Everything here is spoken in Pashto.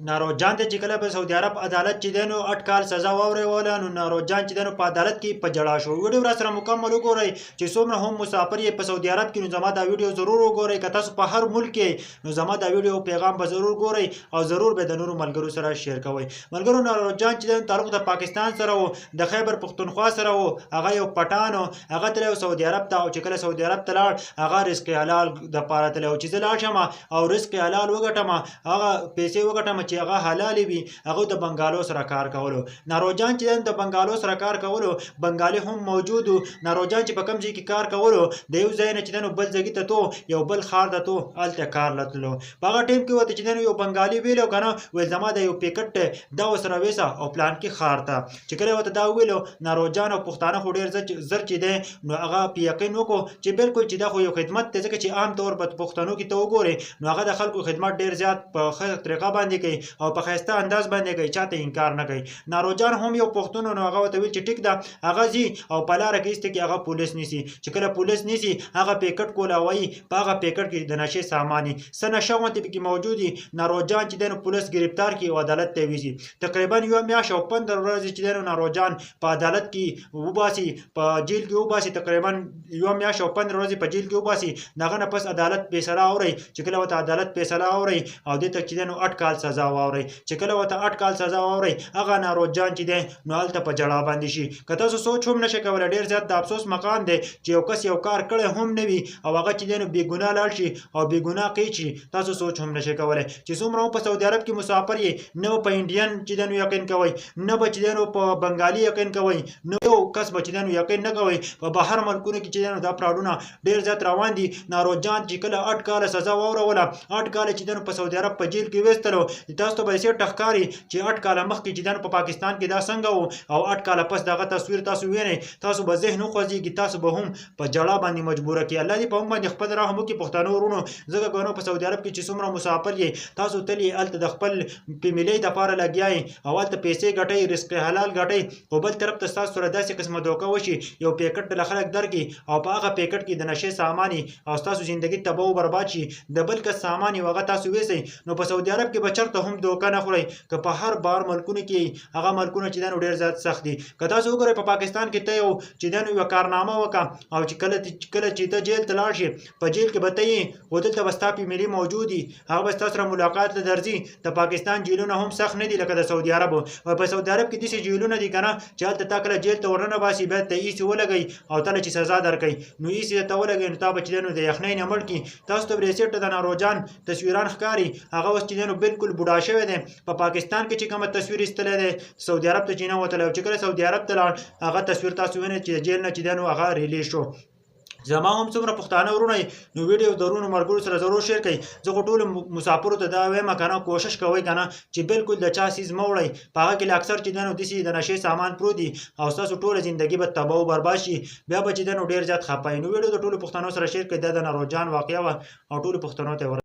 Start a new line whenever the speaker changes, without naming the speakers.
ناروجان ته چې کله په سعودي عرب عدالت چې دی نو 8 کال سزا واوروله، نو ناروجان چې دی نو په عدالت کې په جړا شو. ویډیو را سره مکمل وګورئ چې څومره هم مسافر یې په سعودي عرب کې، نو زما دا ویډیو ضرور وګورئ. که تاسو په هر ملک کې، نو زما دا ویډیو پیغام به ضرور ګورئ او ضرور به د نورو ملګرو سره شیر کوئ. ملګرو، ناروجان چې دی نو تعلق د پاکستان سره و، د خیبر پښتونخوا سره و، هغه یو پټان و، هغه تللی و سعودي عرب ته. او چې کله سعودي عرب ته لاړ، هغه رزق حلال دپاره تللی و چې زه لاړ شم او رزق حلال وګټم، هغه پیسې وګټم چې هغه حلالې وي. هغه د بنګالو سره کار کولو. ناروجان چې د بنګالو سره کار کولو، بنګالي هم موجود وو. ناروجان چې په کوم ځای کې کار کولو، د یو ځای نه چې دی نو بل ځای ته تو، یو بل ښار ته تو، هلته کار لتلو. په هغه ټایم کې ورته چې دی نو یو بنګالي ویلو که نه، ویل زما د یو پیکټ دی، دا ورسره ویسه او پلان کې ښار ته. چې کله ورته دا وویلو، ناروجان او پښتانه خو ډېر زر چې دی نو هغه په یقین وکړو چې بالکل چې دا خو یو خدمت دی، ځکه چې عام طور په پښتنو کې ته وګورې نو هغه د خلکو خدمت ډېر زیات په ښه طریقه باندې کوي او په ښایسته انداز باندې کوي، چاته انکار نه کوي. ناروجان هم یو پښتون، نو هغه ورته ویل چې ټیک ده. هغه ځي او په لاره کې ایسته کې هغه پولیس نیسي. چې کله پولیس نیسي، هغه پیکټ کولاوي، په هغه پیکټ کې د نشې سامان څه نشه غونتې پکې موجود دي. ناروجان چې دی نو پولیس ګرفتار کړي او عدالت ته ویځي. تقریبا یوه میاشت او 15 ورځې چې دی نو ناروجان په عدالت کې وباسي، په جیل کې وباسي. تقریبا یوه میاشت او 15 ورځې په جیل کې وباسي. د هغه نه پس عدالت فیصله اوري. چې کله ورته عدالت فیصله اوري او دې ته چې دی نو 8 کال سزا واوري، چې کله ورته 8 کال سزا واوري، هغه ناروجان چې دی نو هلته په جړا باندې شي. که تاسو سوچ هم نشئ کولی، ډېر زیات د افسوس مقام دی چې یو کس یو کار کړی هم نه وي او هغه چې دی نو بې ګناه لاړ شي او بې ګناه قید شي. تاسو سوچ هم نشئ کولی. چې څومره هم په سعودي عرب کې مسافر یې، نه به په انډین چې دی نو یقین کوئ، نه به چې دی نو په بنګالي یقین کوئ، نه یو کس به چې دی نو یقین نه کوئ. په بهر ملکونو کې چې دی نو دا فراډونه ډېر زیات روان دي. ناروجان چې کله 8 کاله سزا واوروله، 8 کاله چې دی نو په سعودي عرب په جیل کې ویستلو، تاسو ته به یې ښکاري چې 8 کاله مخکې چې دی نو په پاکستان کې دا څنګه و او 8 کاله پس دغه تصویر تاسو وینئ، تاسو به ذهن وخوځېږي، تاسو به هم په جړا باندې مجبوره کړي. الله دې په موږ باندې خپل رحم وکړي پښتنو وروڼو، ځکه که نو په سعودي عرب کې چې څومره مسافر یې، تاسو تل یې هلته د خپل فیملی دپاره لګیا یې او هلته پیسې ګټئ، رزق حلال ګټئ، خو بل طرف ته ستاسو سره داسې قسمه دوکه وشي، یو پیکټ له خلک درکړي او په هغه پیکټ کې د نشې سامان او ستاسو زندګي تباه او برباد شي، د بل کس سامان یې هغه تاسو ویسئ. نو په سعودي عرب کې به چېرته هم دوکه نه خورئ. که په هر بار ملکونو کې، هغه ملکونه چې دی نو ډېر زیات سخت دي. که تاسو وګورئ په پاکستان کې ته یو چې دی نو یوه کارنامه وکړه او چې کله چې ته جیل ته لاړ شې، په جیل کې به ته یې، خو دلته به ستا فیملی موجود وي، هغه به ستا سره ملاقات له درځي. د پاکستان جیلونه هم سخت نه دي لکه د سعودي عرب. او په سعودي عرب کې داسې جیلونه دي که نه چې هلته تا کله جیل ته ورننه باسي، بیا ته ایسي ولګوي او تله چې سزا درکوي نو ایسي درته ولګوي، نو تا به چې دی نو د یخنۍ نه مړ کړي. تاسو ته به ریسیټ د ناروجان تصویران ښکاري، هغه اوس چې دی نو بالکل بوډا شوی دی. په پاکستان کې چې کومه تصویر ایستلی دی، سعودي عرب ته چې نه وتلی او چې کله سعودي عرب ته لاړ، هغه تصویر تاسو وینئ چې د جیل نه چې دی نو هغه ریلیز شو. زما هم څومره پښتانه وروڼه، نو ویډیو د وروڼو ملګرو سره ضرور شیر کړئ. زه خو ټولو مسافرو ته دا وایم که نه، کوشش کوئ که نه چې بالکل د چا څیز مه وړئ. په هغه کې له اکثر چې دی نو داسې د نشې سامان پروت دي او ستاسو ټوله زندګي به تباه او برباد شي، بیا به چې دی نو ډېر زیات خفه یئ. نو ویډیو د ټولو پښتنو سره شیر کړئ. دا د ناروجان واقعه وه او ټولو پښتنو ته.